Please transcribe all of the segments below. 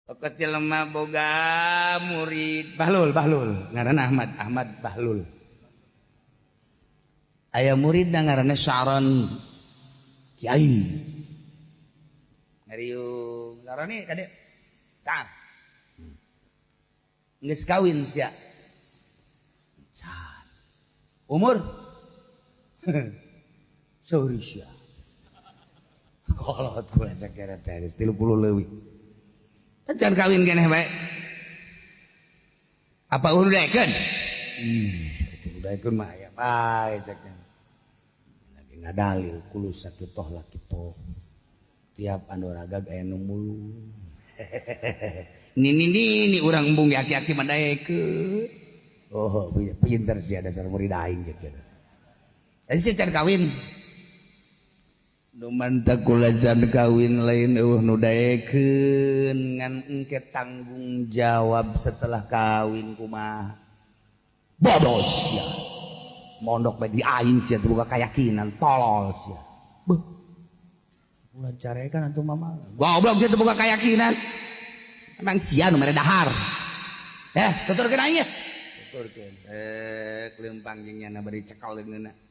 Okos jelema boga murid Bahlul, Bahlul ngaranna Ahmad, Ahmad Bahlul. Aya murid ngaranna Sya'roni, kiai. Ngariung Sya'roni kade. Tah. Geus kawin sia. Can. Umur? Sorry sia. Kolot kula sakira teh 30 leuwih. Can kawin keneh bae. Apa udah daekeun? Ih, daekeun mah aya bae cek. Lagi ngadalil kulu sakitoh lakitoh. Tiap anu ragag aya nu mulung. Nini nini urang embung ge aki-aki mah daekeun. Oh, pinter sia dasar murid aing cek. Tadi sia can kawin. Nu mantak kula can kawin lain eueuh nu daekeun ngan engke tanggung jawab setelah kawin kumaha. Bodoh sia. Mondok bae di aing sia teu boga keyakinan, tolol sia. Beuh. Ulah carekan atuh mama. Goblok sia teu boga keyakinan. Emang sia nu mere dahar. Eh, tuturkeun aing ya. Tuturkeun. Eh, leumpang jeung nyana bari cekal leungeunna.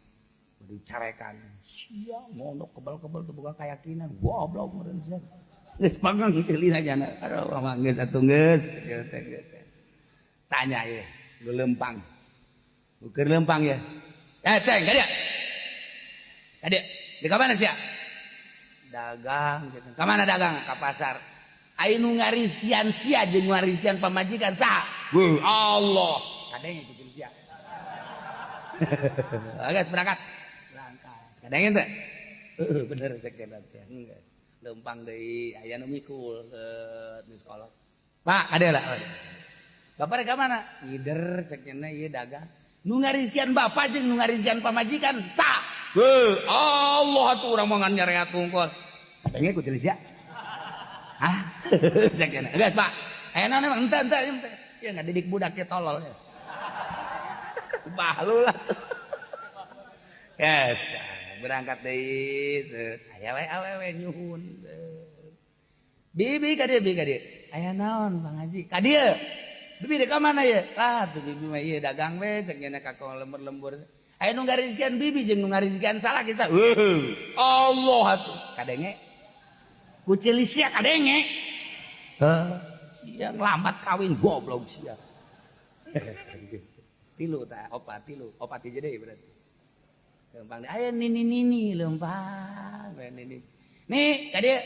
Dicarekan sia mondok kebal-kebal teu boga keyakinan goblok meureun sia geus pangang ceulina jana aduh mah geus atuh geus tanya ye leumpang ukur leumpang ya eh ceng ka dieu ka dieu di ka mana sia dagang gitu ka mana dagang ka pasar aya nu ngarizkian sia jeung ngarizkian pamajikan saha weuh Allah kadenge kucing sia. Geus berangkat. Kadangin teh? Bener cek teh. Geus. Leumpang deui aya nu mikul di sekolah. Pak, kade lah. Bapak rek ka mana? Ngider cek nya ieu dagang. Nu ngarizkian bapak jeung nu ngarizkian pamajikan sa. Heuh, Allah atuh urang mah ngan nyareat tungkol. Kadangin ku ceuli sia. Hah? Cek nya. Geus, Pak. Aya naon emang ente ente ente. Ya ngadidik budak ge tolol ya. Bahlul lah tuh. Yes, berangkat deui. Aya we awewe nyuhun. Bibi ka dieu, bibi ka dieu. Aya naon Bang Haji? Ka dieu. Bibi deuk ka mana ye? Lah tuh bibi mah ieu dagang we cek nya ka lembur-lembur. Aya nu ngarizkian bibi jeung nu ngarizkian salah kisah. Heuh. Allah atuh. Kadenge. Ku ceuli sia kadenge. Heuh, sia nglambat kawin goblok sia. Tilu ta opat tilu, opat hiji deui berarti. Lempang aya nini nini lempang nini. Nih ka dieu.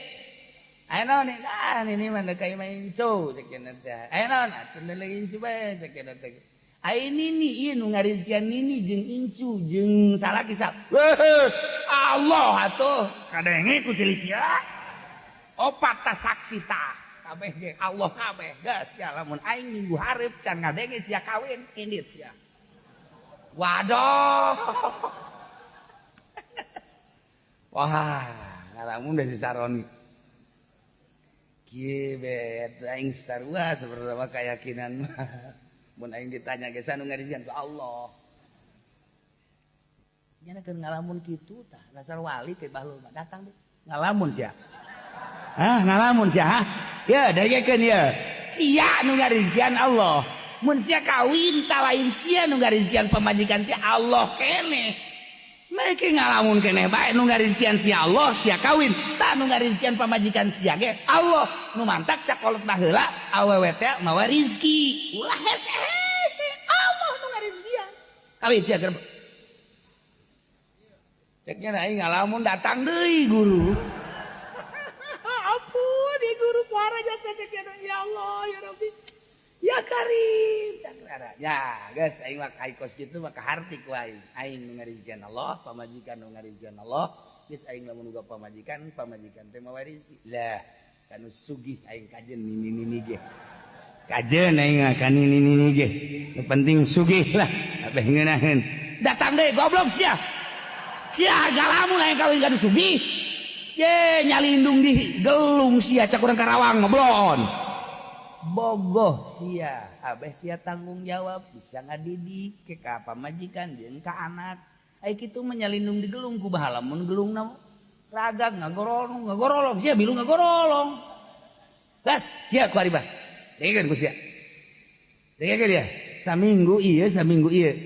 Aya naon nih? Ah nini mah deuk ka imah incu cek cenah teh. Aya naon? Atuh deuleu incu bae cek cenah teh. Aya nini ieu nu ngarizkian nini jeung incu jeung salaki sa. Heuh, Allah atuh kadenge ku ceuli sia. Opat ta saksi tah. Kabeh ge Allah kabeh. Geus sia lamun aing minggu hareup can ngadenge sia kawin indit sia. Waduh. Wah, ngalamun dari Saroni. Kieu be aing sarua sebenarnya keyakinan mah. Mun aing ditanya ge nu ngarizkian ku Allah. Nya keur ngalamun kitu tah, dasar wali teh bahlul mah datang deh. Ngalamun sia. Hah, ngalamun sia, hah? Ya, dagekeun ya. Sia nu ngarizkian Allah. Mun sia kawin ta lain sia nu ngarizkian pamajikan sia Allah keneh. Mereka ngalamun keneh bae nu ngarizkian sia Allah, sia kawin. Ta nu ngarizkian pamajikan sia ge Allah. Nu mantak cak kolot baheula awewe teh mawa rizki. Ulah hese-hese Allah nu ngarizkian. Kawin sia keur. Ceknya aing ngalamun datang deui guru. Ampun di guru puara jasa cek ya Allah ya Rabbi. Ya Karim. Ya, geus aing mah kai kos kitu mah kaharti ku aing. Aing nu ngarizkian Allah, pamajikan nu ngarizkian Allah. Geus aing lamun uga pamajikan, pamajikan teh mawa rizki. Lah, kanu sugih aing kajen nini-nini ge. Kajen aing mah ka nini-nini ge. Nu penting sugih lah, abeh ngeunaheun. Datang deui goblok sia. Sia galamun aing kawin ka nu sugih. Ye nyalindung di gelung sia cak urang Karawang ngoblon. Bogoh sia, abeh sia tanggung jawab bisa ngadidik ke ka pamajikan jeung ka anak. Ai kitu mah nyalindung di gelung ku bahala mun gelungna ragag ngagorolong ngagorolong sia bilu ngagorolong. Las sia ku ari bah. Dengekeun ku sia. Dengekeun ya. Saminggu ieu, saminggu ieu.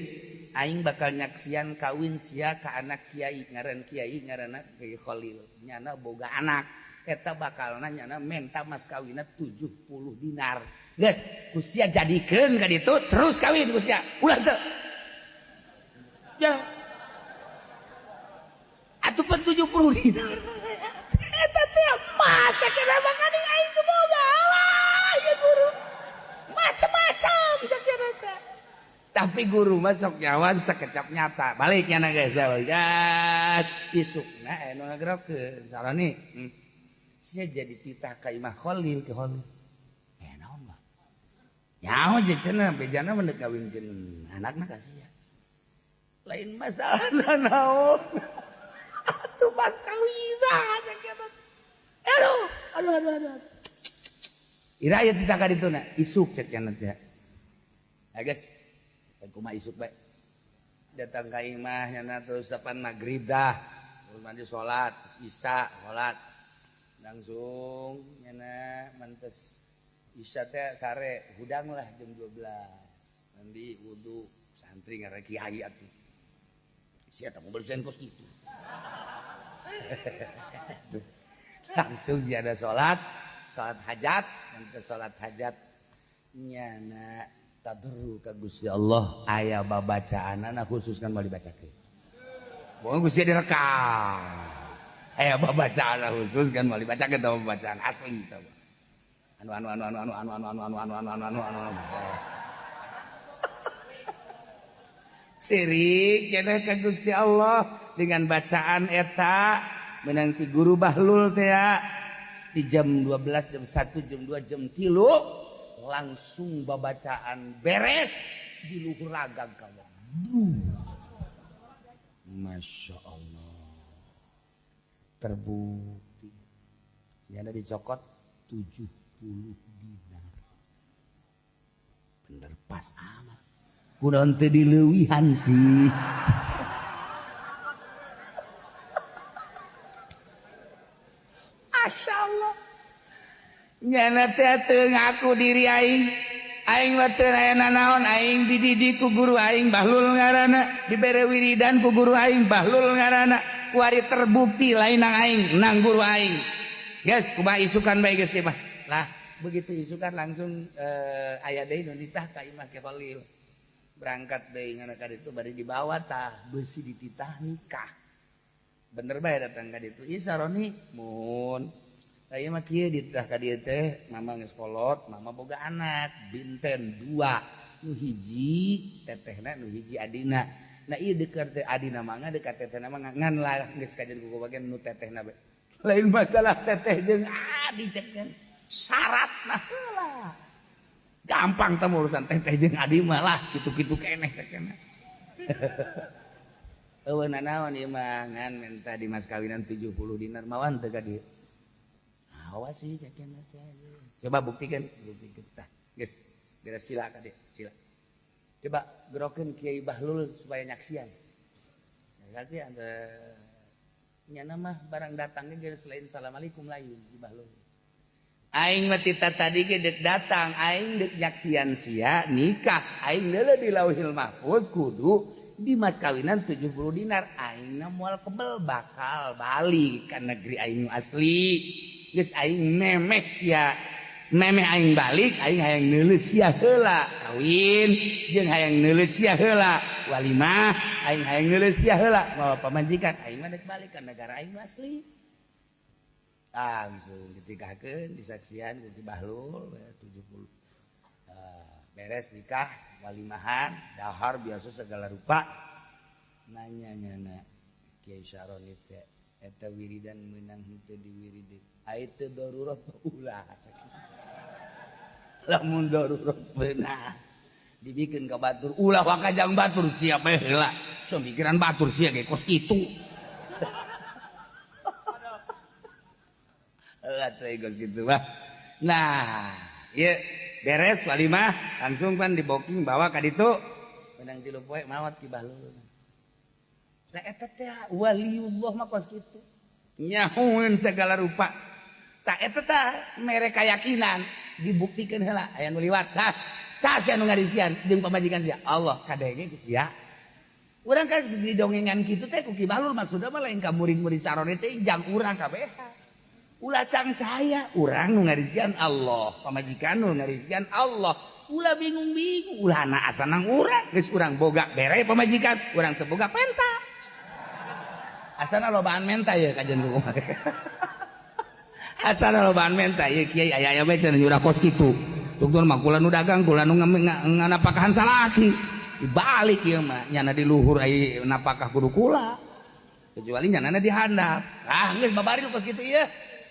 Aing bakal nyaksian kawin sia ka anak kiai ngaran kiai ngaranna Kiai Khalil. Nyana boga anak. Eta bakalna nyana menta mas kawinna 70 dinar. Geus, ku sia jadikeun ka ditu terus kawin ku sia. Ulah teu. Ya. Atuh pan 70 dinar. Eta teh masa kira makan aing teu boga. Alah, ya guru. Macam-macam cek teh. Tapi guru masuk nyawan sekecap nyata. Balik nyana geus ya. Isukna anu ngagerokeun. Sarani. Sia jadi titah ka Imah Khalil ke Khalil. Naon mah? Nyaho je cenah bejana mah deuk ngawinkeun anakna ka sia. Lain masalah naon. Atuh mas kawin sakieu. Aduh, aduh, aduh, aduh. Ira aya titah ka dituna, isuk cek cenah teh. Ah geus, kumaha isuk bae. Datang ka imah nyana terus depan maghrib dah. Terus mandi salat, isya salat. Langsung nyana mentes isya teh sare hudang lah jam 12. Mandi wudu santri ngaran kiai atuh. Sia teh mobil kos kitu. Langsung dia ada salat, salat hajat, nanti salat hajat nyana tadru ka Gusti Allah aya babacaanana khusus kan mau dibacakeun. Bohong Gusti direkam. Aya babacaanana khusus kan mau dibacakeun tah bacaan asli tah. Anu anu anu anu anu anu anu anu anu anu anu anu anu. Sirik cenah ka Gusti Allah dengan bacaan eta menang ti guru Bahlul teh di jam 12, jam 1, jam 2, jam 3 langsung babacaan beres di luhur ragag kawan. Masya Allah terbukti nyana dicokot 70 dinar bener pas amat kunaon teu dileuwihan sih. Masya Allah nyana teh teu ngaku diri aing aing mah teu aya nanaon aing dididik ku guru aing Bahlul ngaranna dibere wiridan ku guru aing Bahlul ngaranna kuari terbukti lain nang aing nang guru aing geus kumaha isukan bae geus mah lah begitu isukan langsung aya deui nu nitah ka imah Ki Khalil berangkat deui ngana ka ditu bari dibawa tah beusi dititah nikah bener bae datang ka ditu ieu saroni mun aya mah kieu dititah ka dieu teh mama geus kolot mama boga anak binten 2 nu hiji tetehna nu hiji adina nah ieu dekat teh adina mah dekat tetehna mah ngan lah geus kajen ku bagian nu tetehna bae lain masalah teteh jeung adi cek syaratna heula gampang teh urusan teteh jeung adi mah lah kitu-kitu keneh teh keneh. Eueuh nanaon ieu mah ngan menta di mas kawinan 70 dinar mawan teu ka dieu. Awas sih cek teh. Coba buktikan, buktikan tah. Geus, beres sila ka dieu, sila. Coba gerokeun Kiai Bahlul supaya nyaksian. Nyaksian teh nyana mah barang datangnya geus lain assalamualaikum lain Ki Bahlul. Aing mah tita tadi ge deuk datang, aing deuk nyaksian sia nikah, aing leuleuh di Lauhil Mahfuz kudu di mas kawinan 70 dinar, aingna moal kebel bakal balik ka negeri aing asli. Geus aing memeh sia, memeh aing balik, aing hayang neuleuh sia heula kawin, jeung hayang neuleuh sia heula walimah, aing hayang neuleuh sia heula mawa pamajikan, aing mah deuk balik ka negara aing asli. Langsung ditikahkeun disaksian ku Ki Bahlul 70 beres nikah walimahan dahar biasa segala rupa nanya nyana Kiai Syaroni teh eta wiridan meunang henteu diwiridin ai teu darurat ulah lamun darurat beunang dibikeun ka batur ulah wakajang batur sia bae heula so mikiran batur sia ge kos kitu. Gitu mah. Nah, ieu beres walimah langsung pan diboking bawa ka ditu. Menang 3 poe maot Ki Bahlul. Lah eta teh waliullah mah kos kitu. Nyahoeun segala rupa. Tah eta tah mere kayakinan dibuktikeun heula aya nu liwat. Tah saha sia nu ngarizkian jeung pamajikan sia? Allah kadenge ku sia. Urang kan didongengan kitu teh ku Ki Bahlul maksudna mah lain ka murid-murid sarone teh jang urang kabeh. Ulah cangcaya urang nu ngarizkian Allah, pamajikan nu ngarizkian Allah. Ulah bingung-bingung, ulah na asa nang urang, geus urang boga bere pamajikan, urang teu boga penta. Asana lobaan menta ye kajian kumaha. Asana lobaan menta ye kiai aya-aya bae cenah nyurah kos kitu. Tungtun mah kula nu dagang, kula nu nganapakahan salaki. Dibalik ieu mah nyana di luhur ai napakah kudu kula. Kecuali nyanana di handap. Ah geus babari kos kitu ieu.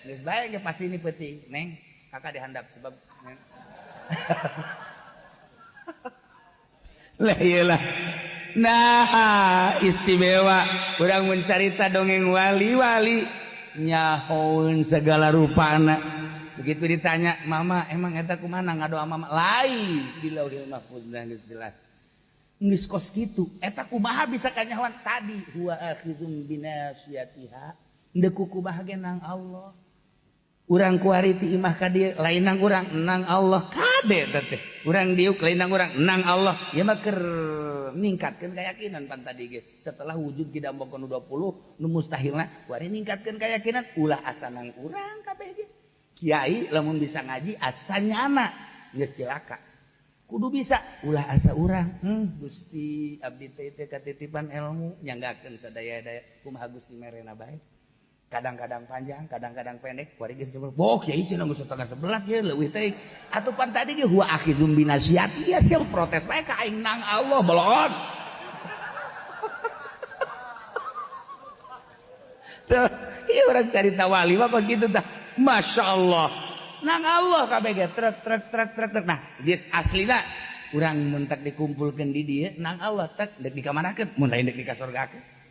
Geus bae ge pasti ini peuting, Neng. Kakak dihandap sebab neng. Lah iyalah. Nah, istimewa urang mun carita dongeng wali-wali nyahoeun segala rupana. Begitu ditanya, "Mama, emang eta kumaha ngadoa mama?" Lain di Lauhil Mahfuz geus jelas. Geus kos kitu, eta kumaha bisa kanyahoan tadi huwa akhizum binasiyatiha. Ndeu kumaha ge nang Allah. Urang kuari ti imah ka dieu lain nang urang nang Allah kade teh. Urang diuk lain nang urang nang Allah. Ieu mah keur ningkatkeun keyakinan pan tadi ge. Setelah wujud kidambokeun nu 20 nu mustahilna kuari ningkatkeun keyakinan ulah asa nang urang kabeh ge. Kiai lamun bisa ngaji asa nyana geus cilaka. Kudu bisa ulah asa urang. Gusti abdi teh teh katitipan ilmu nyanggakeun sadaya-daya kumaha Gusti merena bae. Kadang-kadang panjang, kadang-kadang pendek. Kuari geus sebel. Boh, kiai cenah geus 10:30 ye leuwih teh. Atuh pan tadi ge huwa akhizum binasiyati ya sia protes bae ka aing nang Allah bolon. Tuh, ieu urang carita wali mah kos kitu tah. Masya Allah. Nang Allah kabeh ge trek trek trek trek trek. Nah, geus aslina urang mun tak dikumpulkeun di dieu nang Allah tek dek dikamanakeun mun lain dek dikasorgakeun.